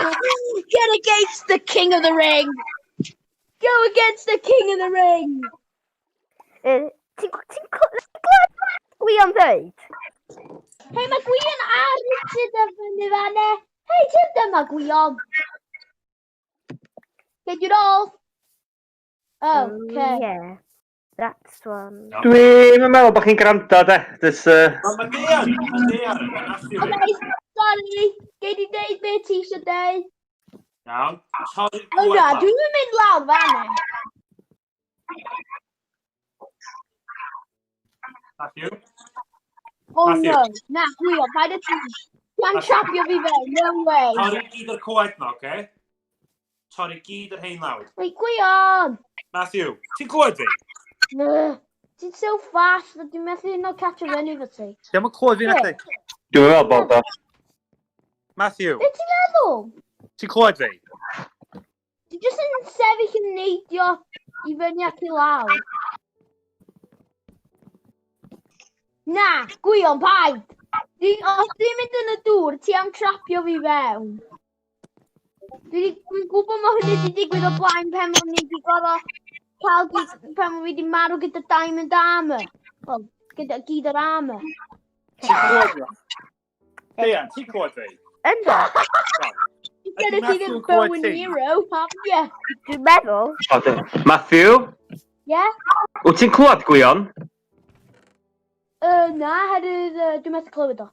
Get against the king of the ring! Go against the king of the ring! Ti'n ti glywed Gwion dweud? Hei, mae Gwion a Richard yn fyny fanne. Hei, ti'n dyma Gwion. Get you all. Okay. Oh, yeah. That's one. Dwi'n meddwl bod chi'n gwrando, de. This, Mae Dean, mae Dean, mae Matthew. Okay, sorry. Gei di deud beth ti eisiau deud? Iawn. Torri O na, dwi'n mynd lawr fanna. Matthew? Oh Matthew. no, na, gwylio, paid y ti. Ti'n trapio fi fe, no way. Torri gyd o'r coed ma, oce? Okay? Torri gyd yr hein lawr. Wait, Gwion! Matthew, ti'n clywed fi? Na, ti'n so fast, na dwi'n methu hyn o catch o fyny fo ti. Ti'n yn clywed fi na chdi? Dwi'n meddwl bod o. Matthew. Be ti'n meddwl? Ti'n clywed fi? Ti jyst yn sefyll yn neidio i fyny ac i lawr. Na, Gwion, paid! Dwi, os dwi'n mynd yn y dŵr, ti am trapio fi fewn. Dwi'n dwi gwybod mae hynny wedi digwydd o blaen pen o'n i wedi gorfod cael pan o'n i wedi marw gyda diamond armor. Wel, gyda gyd o'r armor. Ti'n clywed fi? Deian, ti'n clywed fi? Ynddo. Ti'n gonna see the bow and arrow, haven't you? Dwi'n meddwl. Matthew? Yeah? Wyt ti'n clywed, Gwion? Na, herwydd dwi'n methu clywed o.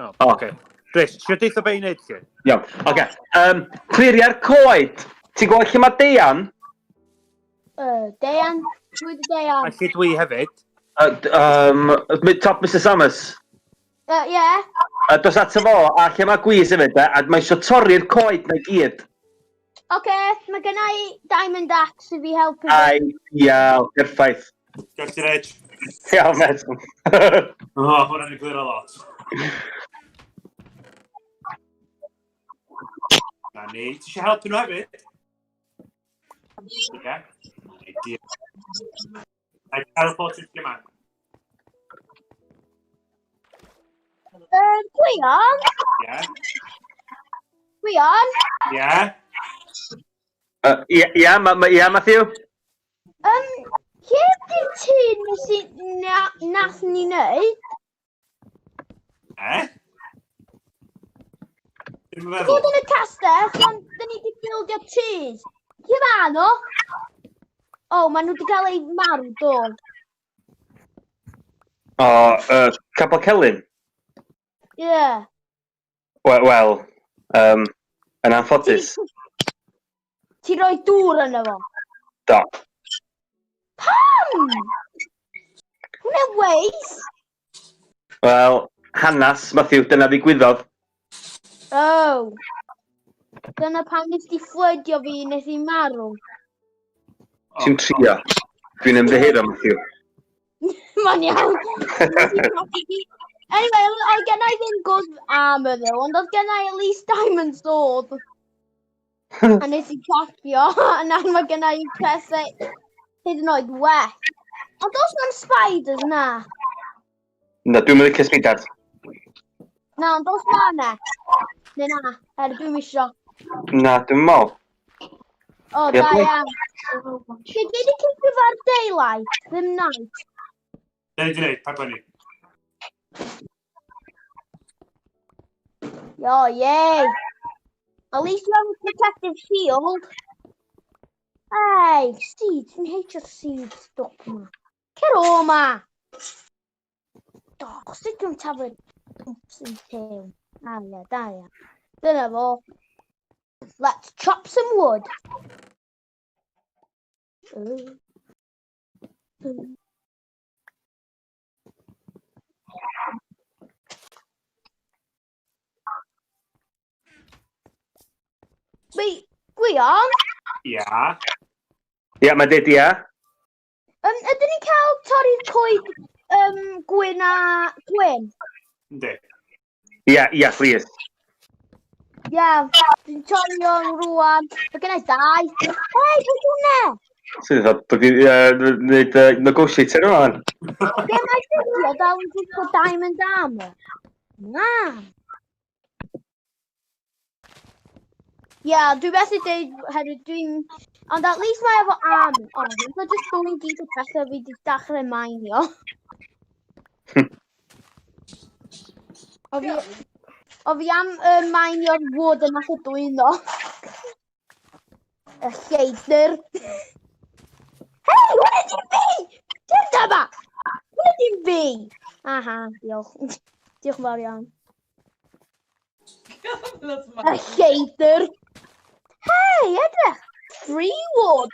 Oh, oh. Okay. Reit, ti'n deitha be i wneud chi? Iawn, oce. Okay. Cliria'r coed. Ti'n gweld lle mae Deian? Deian? Pwy di Deian? A lle dwi hefyd? Top Mr Samus. Yeah. Dos ato fo, a lle mae Gwys hefyd, a mae eisiau torri'r coed na gyd. Oce, okay, mae gen i Diamond Axe i fi helpu. Ideal, perffaith. Diolch ti, Rich. Iawn, met. O, oh, hwnna'n egluro lot. Na ni. Ti eisiau helpu nhw hefyd? Ie. Ideal. I teleport i yma. Gwion? Ie. Gwion? Ie. Ie, ie, ma, Matthew? Lle ydy'r tŷ nes i, na, nath ni wneud? E? Dwi'n meddwl. Bod yn y castell, ond dyn ni wedi bildio tŷ. Lle ma nhw? O, oh, maen nhw wedi cael eu marw, do. O, Capel Celyn? Ie. Yeah. Wel, well, yn anffodus. Ti roi dŵr yno fo? Do. Pam? Hwna'n waste. Wel, hanas, Matthew, dyna ddigwyddodd. Oh. Dyna pam nes di fflydio fi nes i marw. Ti'n trio. Dwi'n ymddiheuro, Matthew. Mae'n iawn. Anyway, oedd gen i ddim good armor though, ond oedd gen i at least diamond sword. A nes i crafftio, a nawr mae gen i pethau hyd yn oed well. Ond os mae'n spiders na? Na, dwi'n mynd i spiders. Na, ond os ma na? Neu na, er dwi'n isio. Na, dwi'n meddwl. O, da iawn. Lle gei di cicio fo ar daylight, ddim night? Da ni di wneud, pa gwenu. Yo, yay! At least you have a protective shield. Hey, seeds, dwi'n heitio seeds stop ma. Cer o ma! Do, sut dwi'n taflu sy'n tew? Ah, ie, da ia. Dyna fo. Let's chop some wood. Wait, Gwion? Ia. Ia, mae'n deud ia. Ydyn ni'n cael torri'r coed gwyn a gwyn? Yndi. Ia, ia, please. Ia, dwi'n torri o'n rwan. Mae gen i dau. Hei, beth hwnna? Sydd wedi bod i wneud negotiate ar hwnna. Gen i fideo dal yn gwisgo diamond armor. Na. Ia, yeah, dwi methu deud herwydd dwi'n... Ond at least mae efo arm. O, oh, just dwyn gyd o pethau fi wedi dechrau mainio. O fi, o fi am mainio'r wood yn nath o dwyno. Y lleidr. Hei, hwnna dim fi! Dim dyma! Hwnna dim fi! Aha, diolch. Diolch yn fawr iawn. Y lleidr. Hei, edrych! Free wood!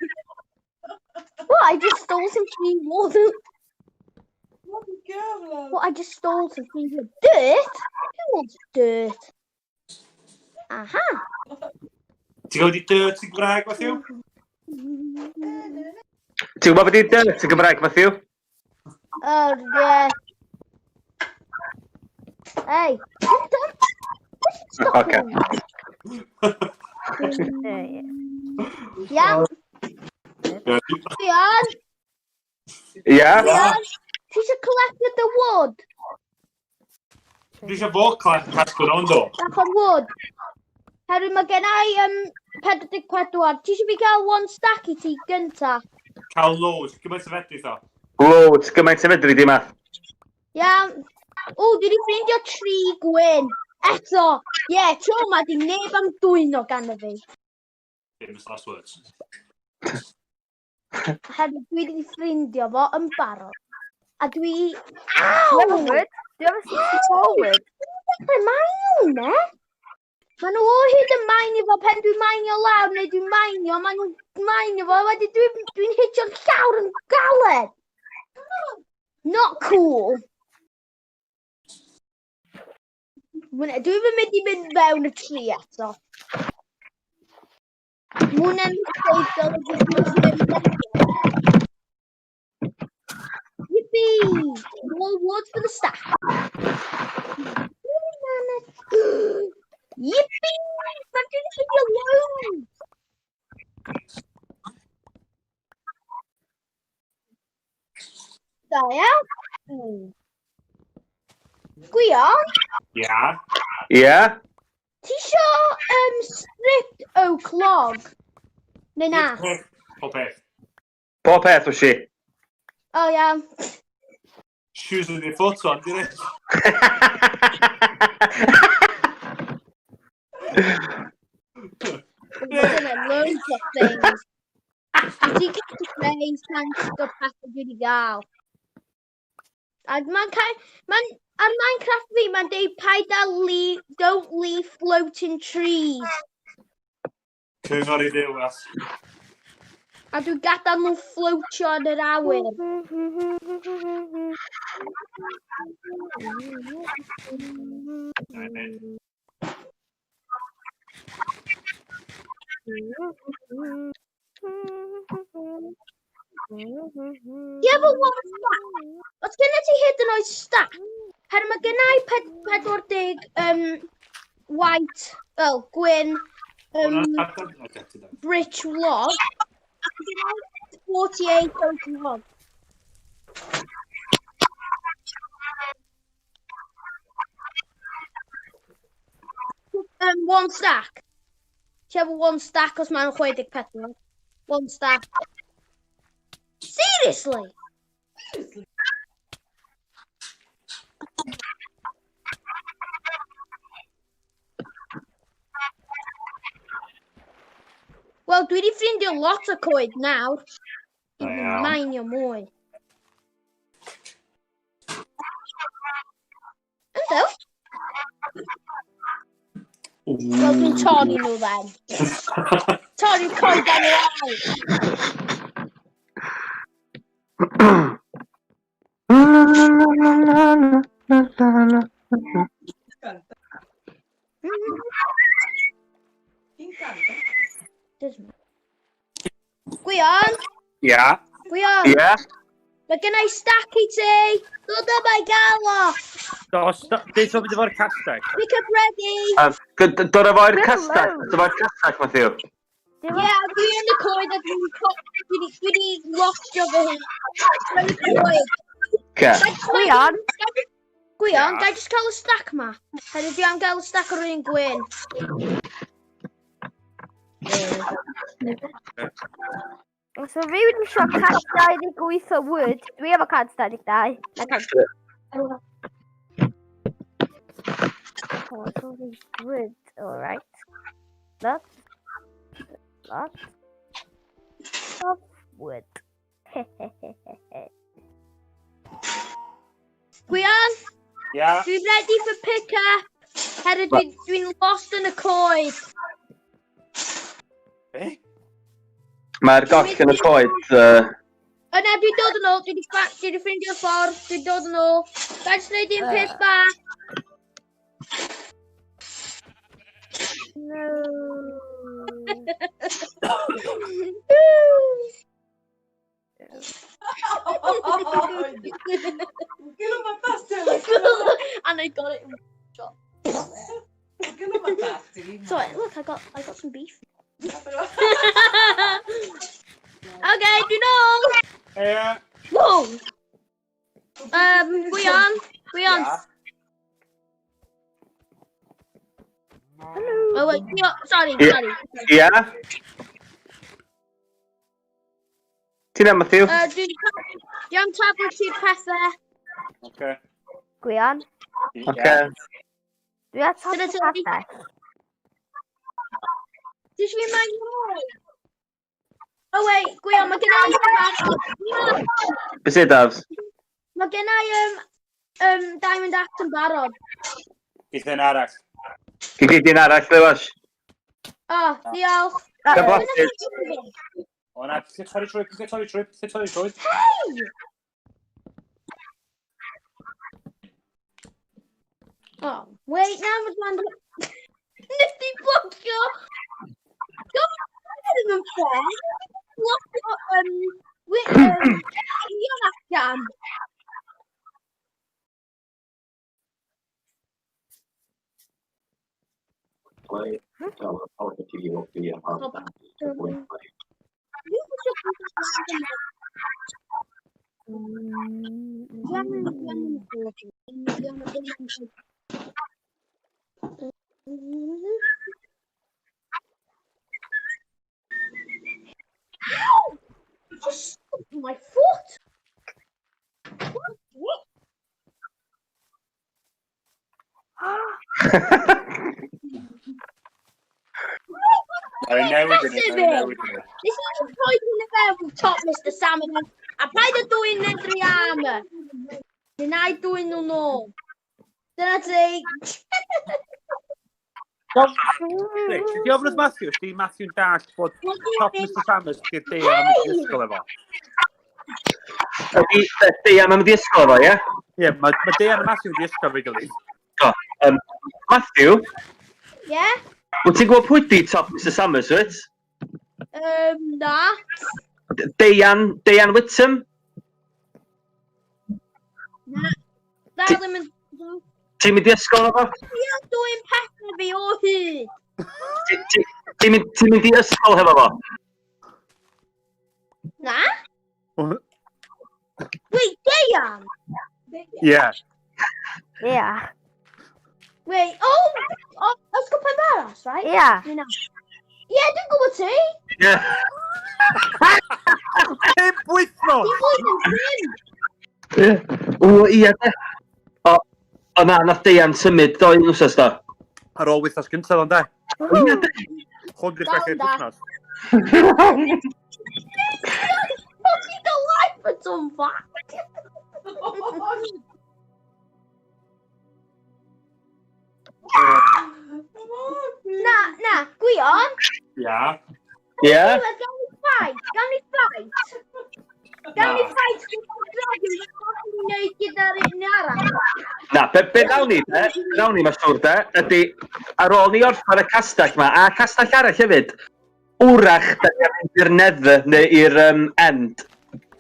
What, I just stole some free wood. What, I just stole some free wood. Dirt? Who wants dirt? Aha! Ti'n gwybod i dirt yn Gymraeg, Matthew? Ti'n gwybod beth ydy dirt yn Gymraeg, Matthew? Oh, yeah. Hey, stop Ocê. Ie. Iawn, Ian, Ia? Ian, ti eisiau collected the wood? Dwi eisiau fo casglu rownd o. Bach o'r wood. Herwydd mae gen i 44. Ti eisiau fi gael one stack i ti gynta? Cael loads, gymaint o fedrith o. Loads, gymaint o fedri di, Math. Iawn. O, dwi wedi ffeindio tri gwyn. Eto, ie, yeah, tro yma di neb am dwyno gan y fi. Famous last words. Herwydd dwi wedi ffrindio fo yn barod. A dwi... Do you have a Aw! wood? Do you have a 64 wood? Dechrau maen nhw, ne? Maen nhw o hyd yn mainio fo pen dwi'n mainio lawr neu dwi'n mainio, maen nhw'n mainio fo, wedyn dwi'n dwi hitio'r llawr yn galed. Not cool. Dwi'n mynd i mynd fewn y tri eto. Mwna'n mistake dylai fi ddim. Yippee! More wood for the stack. Yippee! Mae'n dwi'n ffeindio loads! Da iawn. Gwion, Ia. Ia? ti isio stripped oak log? Neu na? Pob peth. Pob peth, wyt ti. O iawn. Shoes with your foot on, dyn ni? We're gonna loads of things. Ti gallu creu sa'n gwybod pethau dwi wedi gael. A mae'n cael... Mae'n... Ar Minecraft fi, mae'n deud paid â leave, don't leave floating trees. Cyngor i Dduw, as. A dwi'n gadael nhw floatio yn yr awyr. Na, nid. Ti efo one stack? Os gen ti hyd yn oed stack? Her mae gen i 40 white, well, gwyn, birch log. A mae gen i 48 oak log. One stack. Ti efo one stack os mae'n 64. One stack. Seriously? Wel, dwi wedi ffeindio lot o coed nawr. Da iawn. Mainio mwy. Ynddo? Wel, dwi'n torri nhw then. Torri'r coed gan i lawr. La, la, la, la, la, la, la. Gwion, Ia. Gwion, Ia? mae gen i stack i ti. Dod yma i gael o. Dos, deud o'n mynd efo'r castell. Pick up ready. Dod efo'r Little castell, loads. dod efo'r castell, Matthew. Ie, yeah, dwi yn y coed a dwi'n dwi wedi lostio fy hun. Dwi yn y coed. Ce. Gwion, Gwion, Ie. ga i jyst cael y stack ma? Hefyd dwi am gael y stack o'r un gwyn. Os o rhywun eisiau 128 o wood, dwi efo 122. Na 100. Oh, it's all these wood, alright. That's a lot of wood. Gwion, Ia. dwi'n ready for pick-up. Herwydd dwi'n dwi lost yn y coed. Be? Mae'r goll yn y coed. O na, dwi'n dod yn ôl, dwi wedi dwi wedi ffeindio'r ffordd, dwi'n dod yn ôl. Ga i jyst wneud un peth bach. No. ¿Por qué lo mataste? Alejandro? And I got it. ¿Por qué lo mataste? Dime. Sorry, look, I got some beef. Ah, pero- Okay, dwi'n ôl. Ie. Whoa! Gwion, Gwion. Ia. Oh wait, Gwion, sorry, Ie. sorry. Ia? Ti'n am, Matthew? Dwi'n dwi am taflu ti'r pethau. Oce. Gwion, Ie. Oce. dwi ar top Dyna y ti- castell. Dwi eisiau fi mae'n mwy. Oh wait, Gwion, mae gen i... Be sydd, Davs? Mae gen i Diamond Axe yn barod. Geith un arall. Gei gei un arall, Lewis. Oh, diolch. Gael blasted. O na, lle torri trwy, lle torri trwy, lle torri trwy. Oh, wait, now mae'n... Nes di blocio! Go, ddim yn fair. Blocio, wait, Gwion allan. Ow! Just my foot! What? Mae'n newid yn Impressive. mae'n newid yn Nes i just rhoi hyn i fewn top Mr Salmon. A paid â dwyn Nedry Armour. Neu na i dwyn nhw nôl. Dyna ti. Reit, di ofyn wrth Matthew, os di Matthew'n dallt bod top Mr Summers di'r Deian am mynd i ysgol efo. Ydy Deian am mynd i ysgol efo, ie? Ie, mae ma Deian a Matthew wedi ysgol efo'i gilydd. Matthew, Ie? wyt ti'n gwybod pwy di top Mr Summers, wyt? Na. Deian, Deian Whittam? Da ddim yn... Ti'n mynd i ysgol efo? Dwi'n dwyn pethau fi o hyd. Ti'n mynd, ti mynd i ysgol hefo fo? Na? Wait, Deian? Ie. Ia. Wait, oh, ysgol Penbarras, right? Ia. Neu na? Ie, dwi'n gwybod ti. Ie. 5 wythnos! Ti'n blwyddyn pum. Ie. O, ie, de. O, o na, nath Deian symud doi wsos do. Ar ôl wythnos gyntaf ond de. Ie, de. Hwn di'r chweched Da. wythnos. Fucking the life for some fact. Na, na, Gwion. Ia. Ie? Gawn ni fight, gawn ni fight. Gawn ni fight gyda'r dragon fel o'n ni'n neud gyda'r un arall. Na, be nawn ni, de, be nawn ni, mae'n siŵr, de, ydy, ar ôl ni orffen y castell ma, a castell arall hefyd, wrach, da ni'n mynd i'r Nether, neu i'r End.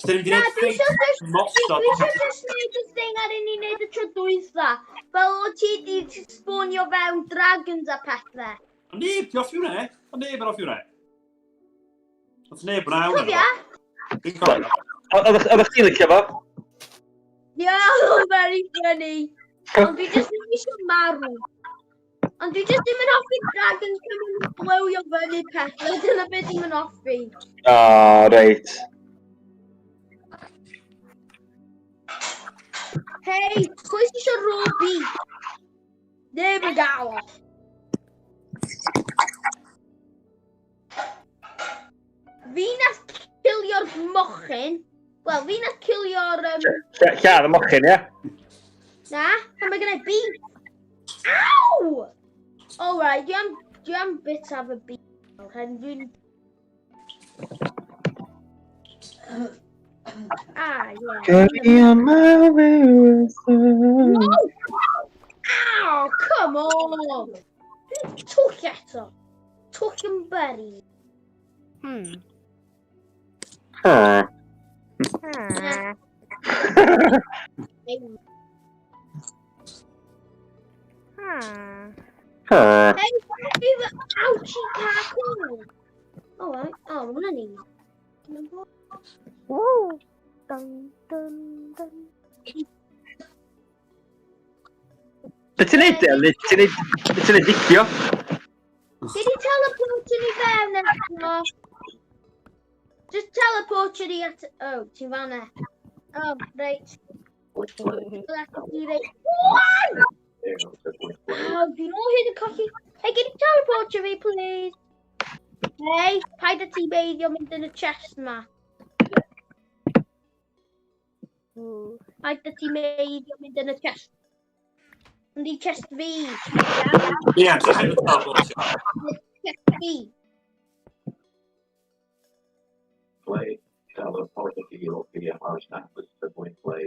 Dyn ni'n Na, gwneud dwi ffeit eisiau just, mosod. dwi eisiau just neud y thing ar un i neud y tro dwytha. Fel o ti di spawnio fewn dragons a pethau. O neb, di off hwnna, e? O neb ar off hwnna. Oedd neb yn awn. Cofia? Dwi'n cofio. Oeddech chdi'n licio fo? Yeah, oedd o'n very funny. Ond dwi just ddim eisiau marw. Ond dwi jyst ddim yn hoffi dragons pan maen nhw'n blowio fyny pethau. Dyna beth dwi'n yn hoffi. O, reit. Hei, pwy sy'n eisiau raw beef? Ddim yn gael o. Fi nath cilio'r mochyn. Wel, fi nath cilio'r... Lladd y mochyn, ie? Na, pan mae gennau beef. Aw! Alright, dwi am, dwi am bit af y beef. Hen, dwi'n... Ah, yeah. Carry on my way with No! Ow, come on! Dwi'n twll eto. Twll yn berry. Hey, fi fy ouchie cackle! Oh, right. Oh, mae hwnna'n easy. Woo! Dun, dun, dun. Be ti'n neud, Ellie? Ti'n neud... Be ti'n neud dicio? Did he teleport ni fewn eto? Just teleport ni at... Oh, ti'n fanna. Oh, reit. What? Oh, dwi'n o hyd yn colli. Hey, can you teleport fi, please? Hey, paid â ti beiddio mynd yn y chest ma. Paid â ti meiddio mynd yn y chest. Mynd i chest fi. Ie, ti'n teleport. Chest fi. Play, teleport the play.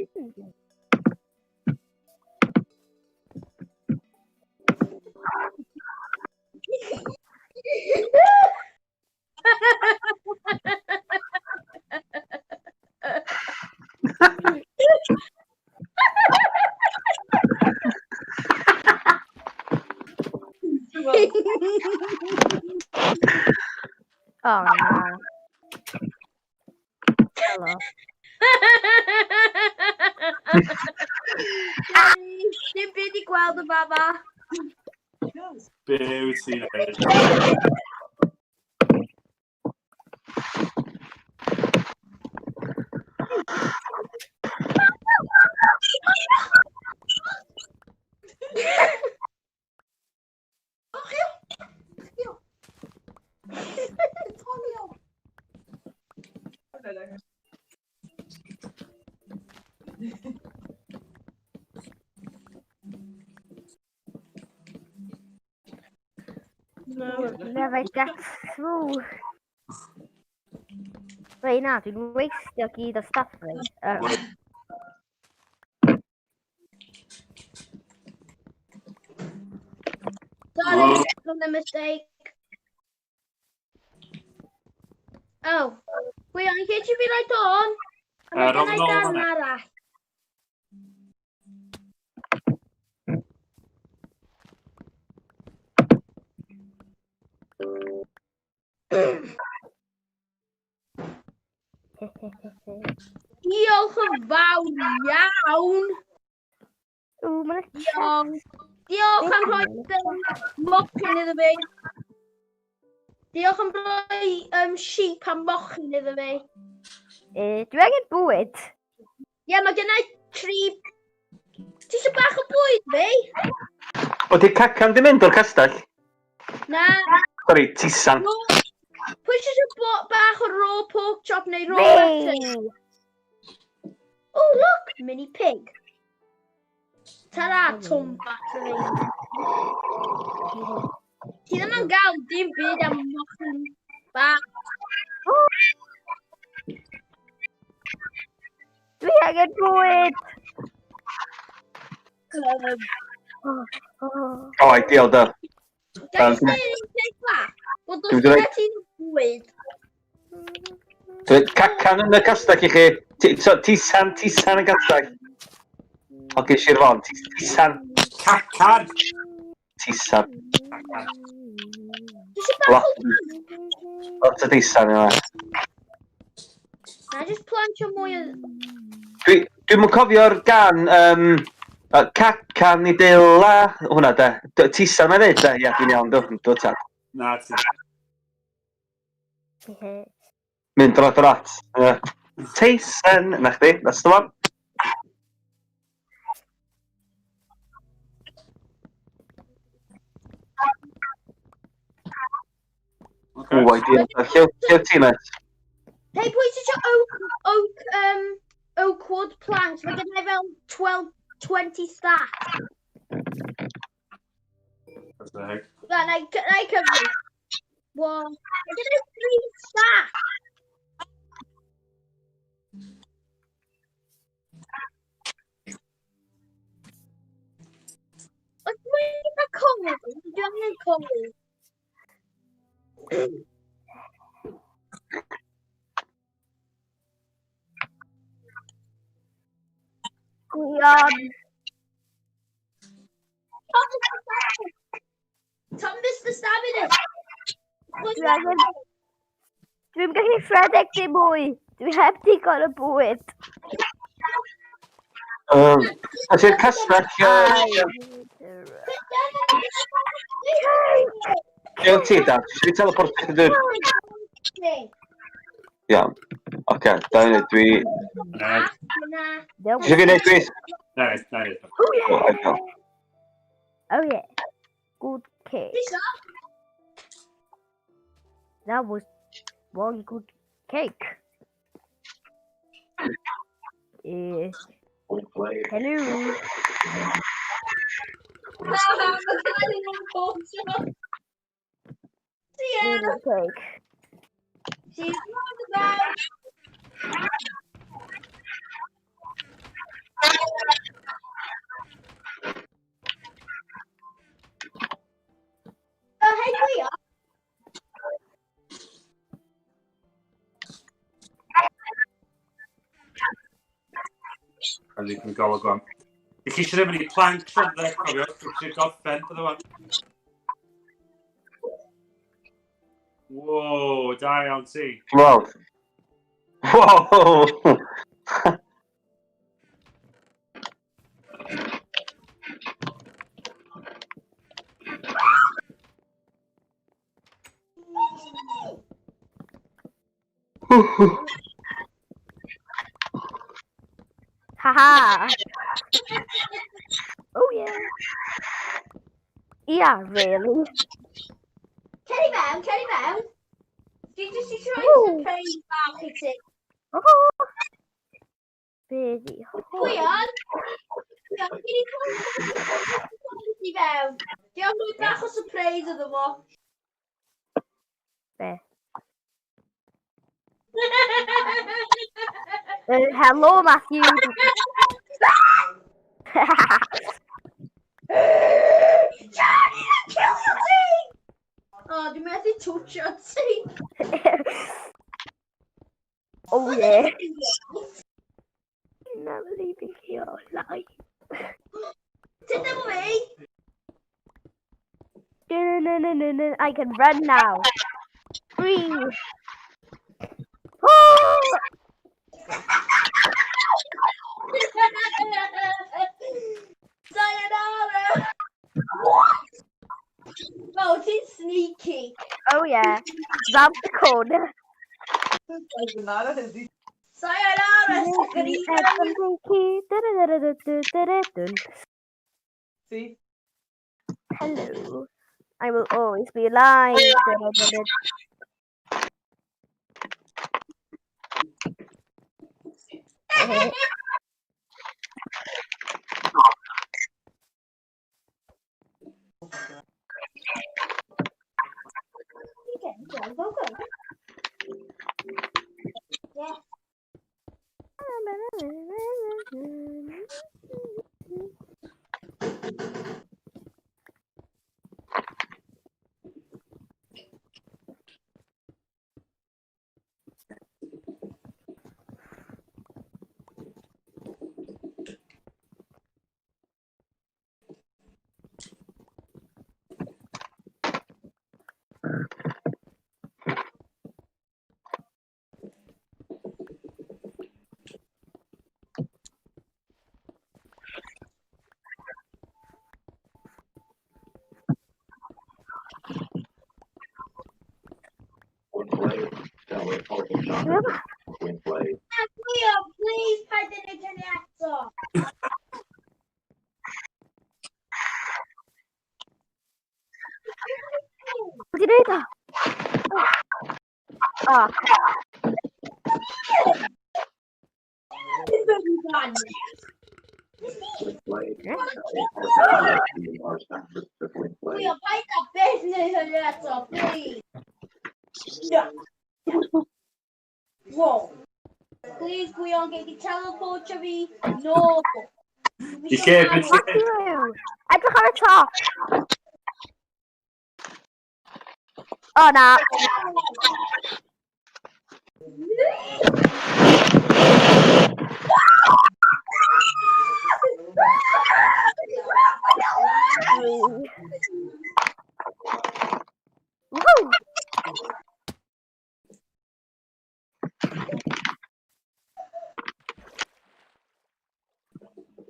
Oh, na. Helo. Dim byd i gweld y baba. Be wyt ti'n neud? Never get through. Wait, na, dwi'n wastio gyd o stuff fi. Sorry, from the mistake. Oh, Gwion, lle ti fi roi don? A mae Yy, rho gennau fo nôl darn fan'na. arall. Diolch yn fawr iawn. Ww, mae'n Diolch. Diolch am rhoi mochyn iddo fi. Diolch am rhoi sheep a mochyn iddo fi. Dwi angen bwyd. Ie, yeah, mae gennau tri... Ti eisiau bach o bwyd fi? O, di cacan di mynd o'r castell? Na. Sorry, tisan. No. Pwy sy'n eisiau bach o raw pork chop neu raw mutton? Oh, look! Mini pig. Ta-ra, Tom Battery. Ti ddim yn gael dim byd am mochyn bach. Dwi angen bwyd! O, ideal, da. Ga i ddeud un peth bach? Wel, does Dwi'n dweud- gyda ti bwyd. Dweud Cacan yn y castell i chi. Tisan, tisan yn castell. Oce, Sir Fôn, tisan. Cacan! Tisan. Dwi eisiau bach o Lot o tisan yma. Na, just plantio mwy o... Dwi'n cofio'r gan... Cacan i dila. Hwna de. Tisa na ddeud de. Ia, dwi'n iawn, dwi. Dwi tad. Na, ti. Mynd dros yr at. Teisen, na chdi, that's the one. Okay. O, ideal. Lle ti, mate? Hei, pwy sy'n eisiau oak wood planks? Mae gen i fel 12, 20 stack. That's the heck. Na, na i cyfri. One. Mae gen i 3 stack. Os dwi'n gyda coal, dwi angen coal. Gwion. Tom Mr Stamina. Dwi angen... Dwi'n gallu rhedeg dim mwy. Dwi heb digon o bwyd. Ydy'r castell... Lle ti, Dan? Ti eisiau teleportio chdi dwi? Iawn. Oce, da i wneud, dwi... Na, Ti eisiau fi wneud, Chris? na, na. Oh yeah. O, ideal. Oh yeah. Good cake. That was one good cake. Hello. See ya. Good cake. See you on Oh, hey, Cleo. A ni'n golwg o'n. I chi eisiau mynd i planks on dde, cofio, chi eisiau gorffen, bydde fan. Wow, da iawn ti. Ti'n weld? Wow! Haha. Oh yeah. Yeah, really. Cer i mewn, cer i mewn. Dwi jyst i rhoi Woo. surprise bach i ti. Oh. Be di hwn? Gwion, Gwion, gyn i i fewn. Diolch rhoi bach o surprise iddo fo. Be? Hello, Matthew. Johnny, kill your ti! O, dwi'n methu twtio ti. Oh yeah. Never leaving here alive. Ti'n efo fi? No. I can run now. Three. Oh! Sayonara! What? Oh, ti'n sneaky. Oh yeah. Round the corner. Sayonara, Sagarino. See? Hello. I will always be alive. Yeah. Gwynplaine, Delwyn Politics Channel, Gwynplaine, Gwion, please paid â wneud hynny eto. Wedi neud o! O, Gwynplaine, Delwyn Politics Channel, Gwynplaine, Gwion, paid â byth wneud hynny eto, please. No. Whoa. Please, Gwion, gei di teleportio fi. No. I lle, beth lle? Matthew! Edrych ar y top! O na, Woohoo!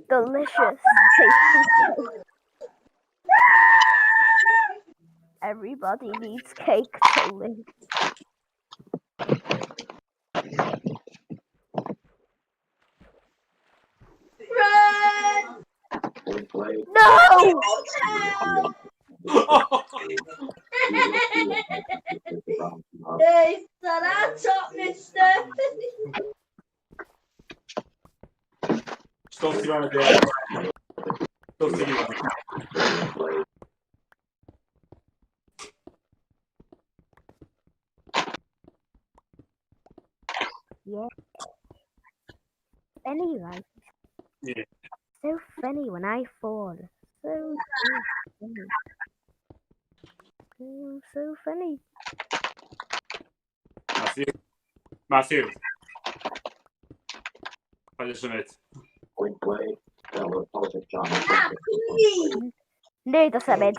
Delicious. Tasty. Everybody needs cake to live. Run! Gwynplaine, No! Hey, ta-da, top mister. Stwff ti fan y dweud. Stwff ti fan. Yeah. Funny, right? Yeah. So funny when I fall. So, so funny. So, so funny. Matthew. Matthew. Paid â symud. Gwynplaine, Delwyn Politics Channel, Ah, please. Neud o symud.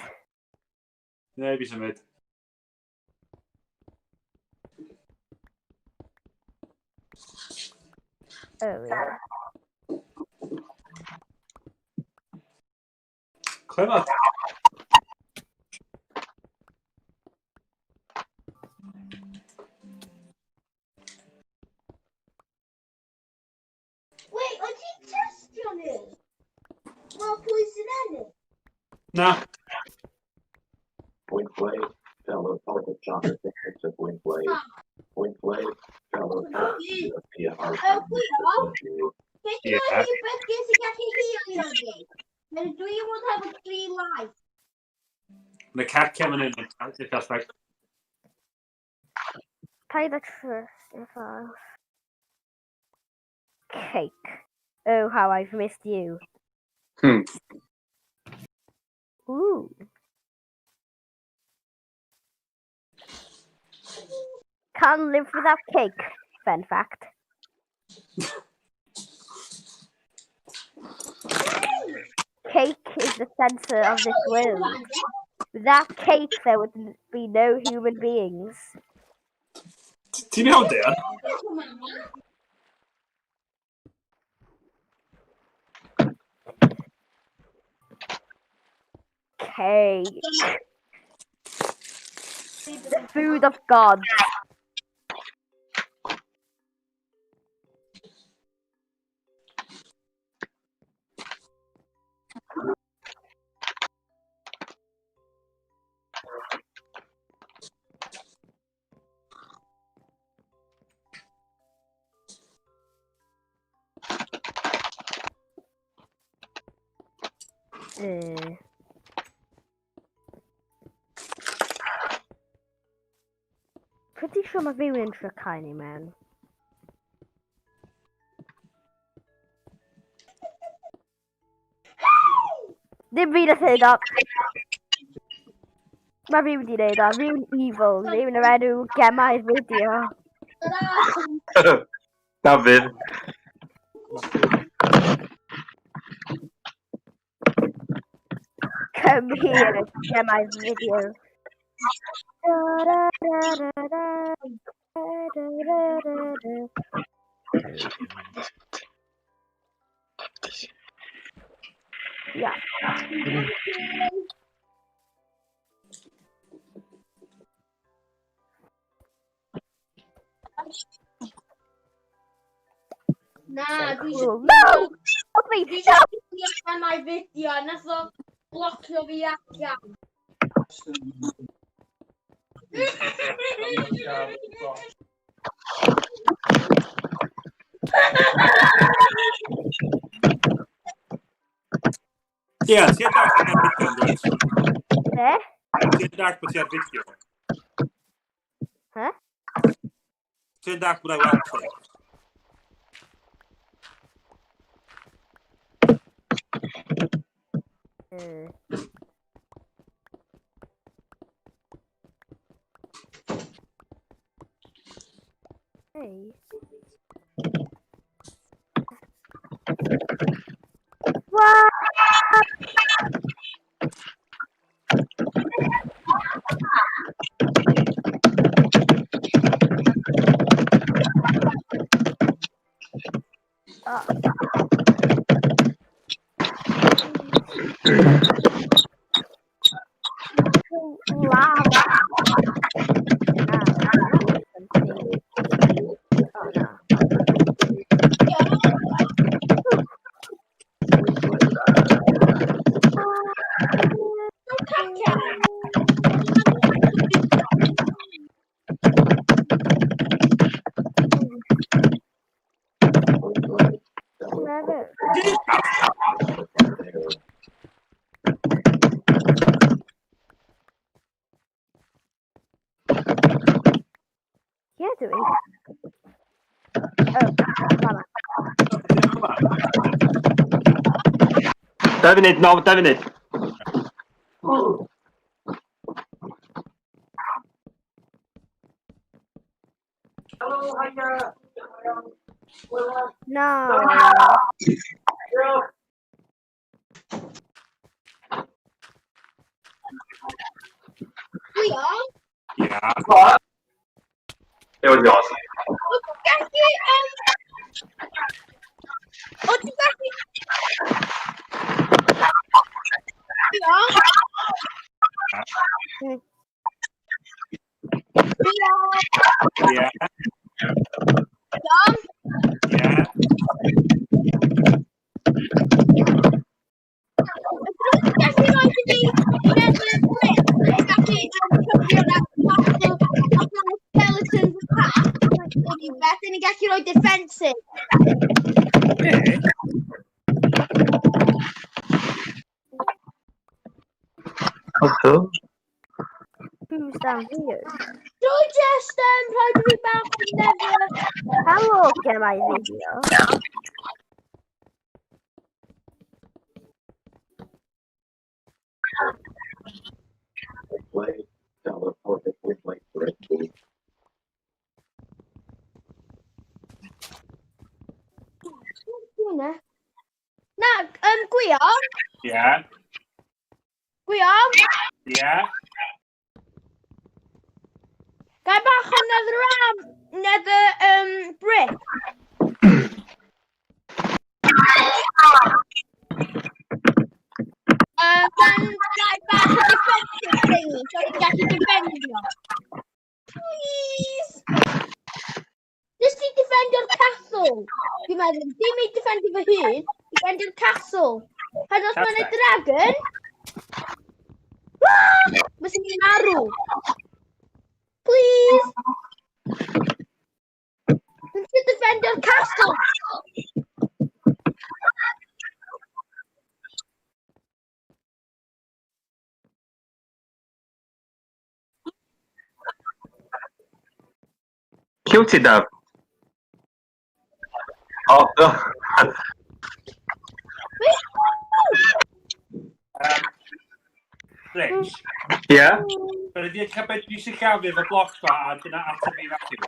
Neb i symud. Oh, yeah. Clever. Wait, wyt ti'n testio ni? Wel, pwy sy'n ennill? Na. Gwynplaine, Delwyn Politics Channel, Gwynplaine, Gwynplaine, Delwyn Oh, Gwion, beth Ie. yw'r rhywbeth sy'n gallu healio ni? Neu dwi yn fod hefo 3 life. Mae cacia fan hyn i'r castell. Paid â trust yourself. Cake. Oh, how I've missed you. Ooh. Can't live without cake. Fun fact. Cake is the center of this world. Without cake, there would be no human beings. Ti'n iawn, Deon? Cake. The food of God. Pretty sure mae rhywun yn trio cael ni mewn. Ddim fi nath neud o. Mae rhywun wedi neud o. Rhywun evil. Rhywun o'r enw Gemau'r Fideo. Ta-da! Dafydd. Come here, Gemau'r Fideo. Da, da, da, da, da, da, da, da, da. Yeah. Na, dwi eisiau... No! Help me! Dwi eisiau gwylio gemau fideo, nath o blocio fi allan. Ie, ti'n dall bod ar fideo, dwyt? Be? Ti'n dall bod ti ar fideo? He? Ti'n dall bod ar weld ti? Hey. What? Lava. Oh no. Caca. Never. Yeah, do we? Oh, mama. Dau funud, no, dau funud. No. Gwion, Ia. It was yours. wyt ti'n gallu... Wyt ti'n gallu... Gwion? Gwion? Ia. Gwion? Ia. Ydyn nhw'n gallu rhoi i fi nether brick? Yn gallu cyfrio na castle os mae skeletons attack neu rhywbeth, dyn ni'n gallu rhoi defensive. Be? Who's down here? Drwy just rhoi fi bach o nether. Hello, get my video. Play, download perfect play, Hwnna. Na, Gwion, Ia. Gwion, Ia. gai bach o nether ram, nether brick. Gan gai bach o defensive thingy, so ni'n gallu defendio. Please! Just i defendio'r castle. Dwi'n meddwl, dim i defendio fy hun, defendio'r castle. Had os mae'n y Castle. dragon, Fyswn i'n marw. Please! Dwi'n trio defendio'r castle. Lle wyt ti, Daf? O, o. Rich, Ie? Fe wedi cael beth dwi'n sillafu efo bloc fa a dyna ateb fi Matthew.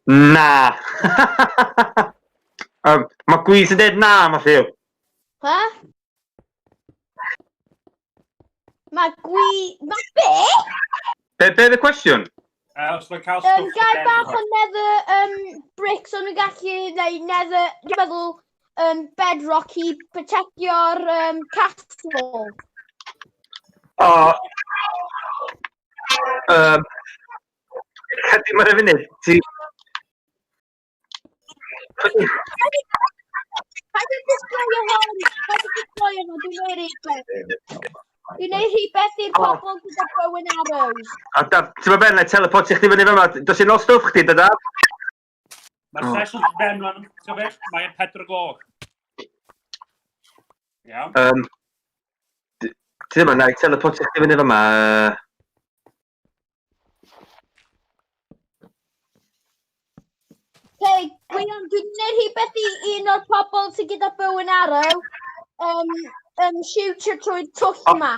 Na. Mae Gwys yn dweud na, Matthew. Ha? Mae gwi... Mae be? Be oedd y cwestiwn? Os mae'n cael stwff... Gai bach o nether bricks o'n nhw'n gallu, neu nether, dwi'n meddwl, bedrock i protectio'r castle. O. Cadi mae'n funud, ti... Paid â display hwn! Paid â display hwn, dwi'n neud rhywbeth. Dwi'n neud rhywbeth i'r pobl gyda bow and arrows. A Daf, ti'n meddwl ben, na teleportio chdi fyny fyma? Dos i'n ôl stwff chdi, dy Daf? Mae'r sesiwn yn ben rwan, ti'n beth? Mae'n 4 gloch. Iawn. Ti ddim yn, na i teleportio chdi fyny fyma. Hei, Gwion, dwi'n gwneud rhywbeth i un o'r pobl sydd gyda bow and arrow. Shootio trwy'r twll yma.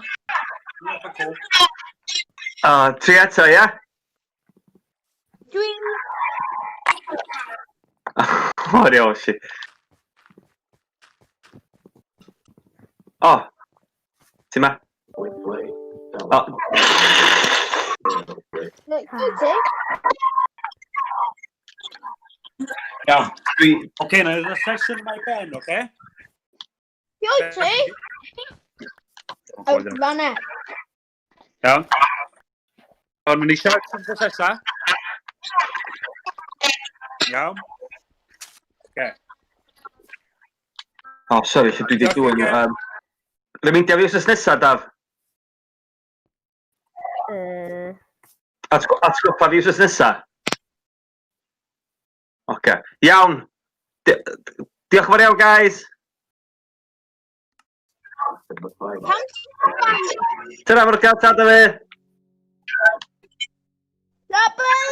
O, tri eto, ia? Dwi'n... O, iawn, si. O, ti ma? O. Ti? Iawn. Dwi... Oce, na i sesiwn yma i ben, oce? Ti oed ti? O, fanna. Iawn. Ond ni'n siarad am nesa. Iawn. Oce. O, sori, lle dwi wedi dwyn. Remeindia fi wsos nesaf, Daf? Atgoffa fi wsos nesaf? Oce. Iawn. Diolch yn fawr iawn, guys. Tara, mwrca, ta, Dafydd. Double!